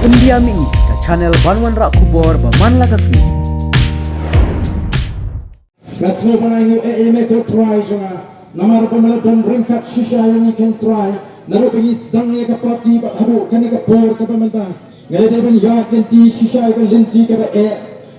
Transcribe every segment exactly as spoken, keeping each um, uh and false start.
Pyndiah ïa ngi ka channel ban wanrah khubor ba man la ka sngi. Nga sngew ban ainguh ïa me ko Trai jong nga, namar ba me la don ryngkat shisha ïa ngi ko Trai, naduh ba ngi sdang ïa ka party bad haduh kane ka por kaba mynta. Nga la dei ban ïaid lynti shisha ïa ka lynti kaba eh,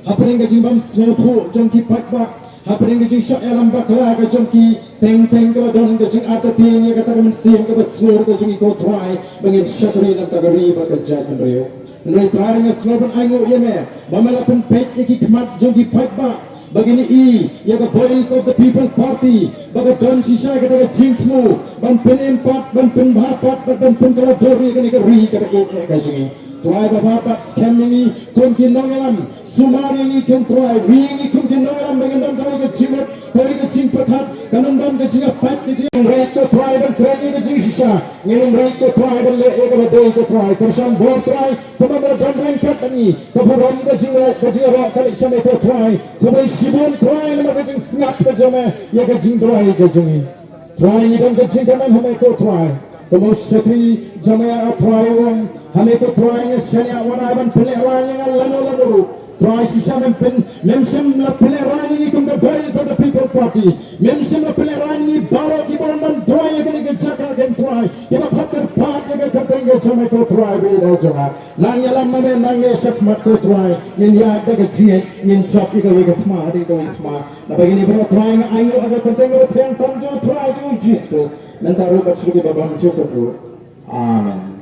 hapdeng ka jingbym sngewthuh jong ki paidbah, hapdeng ka jingshah ïalam bakla ka jong ki, teng teng ka la don ka jingartatien ïa kata ka mynsiem kaba sngur ka jong ngi ko Trai, ba ngin shakri na kata ka ri bad ka jaitbynriew. Hynrei Trai, nga sngew ban ainguh ïa me ba me la pynpeit ïa ki khmat jong ki paidbah, ba kin ïohi ïa ka Voice of the People Party, ba ka don shisha kata ka jingthmu ban pynim pat, ban pynbha pat, ban pynkylla dur ïa kane ka ri kaba ïeit ka jong ngi. Trai, ba bha pat skhem ïa ngi kum ki nongïalam, sumar ïa ngi ko Trai, ri ïa ngi kum ki nongïalam, ba ngin don kawei ka jingmut, kawei ka jingpyrkhat, kan ym don ka jingïapait, ka jingïarap ko Trai ban kren ïa ka jingshisha. Ngin ym rit ko Trai ban leh ïa kaba dei ko Trai. Kyrshan bor Trai, kumba me la don ryngkat bad ngi, ka burom, ka jingïarap, ka jingïarap ka leit sha me ko Trai. Khublei shibun Trai namar ka jingsngap ka jong me ïa ka jingduwai ka jong ngi. Trai, ngi don ka jingkmen ha me ko Trai. Kumba u shakri jong me, ah Trai, u ong ha me ko Trai, nga shaniah wat ai ban pynlehraiñ ïa nga lano lano ruh. Trai, shisha mem pyn, mem shym la pynlehraiñ ïa ngi kum ka Voice of the People Party. Mem shym la pynlehraiñ ïa ngi baroh kiba wan ban duwai ïa kane ka jaka ko Trai, kiba khot kyrpad ïa ka kyrteng ka jong me ko Trai, ba ïeit jong nga. Nang ïalam ma me, nang ïa shakhmat ko Trai. Ngin ïaid da ka jingngeit, ngin jop ïa kawei ka thma hadien kawei ka thma. Naba kine baroh Trai nga ainguh ha ka kyrteng kaba thiang tam jong u Trai jong u Jisu Khrist, mynta ruh bad sha kiba bym ju kut ruh. Amen.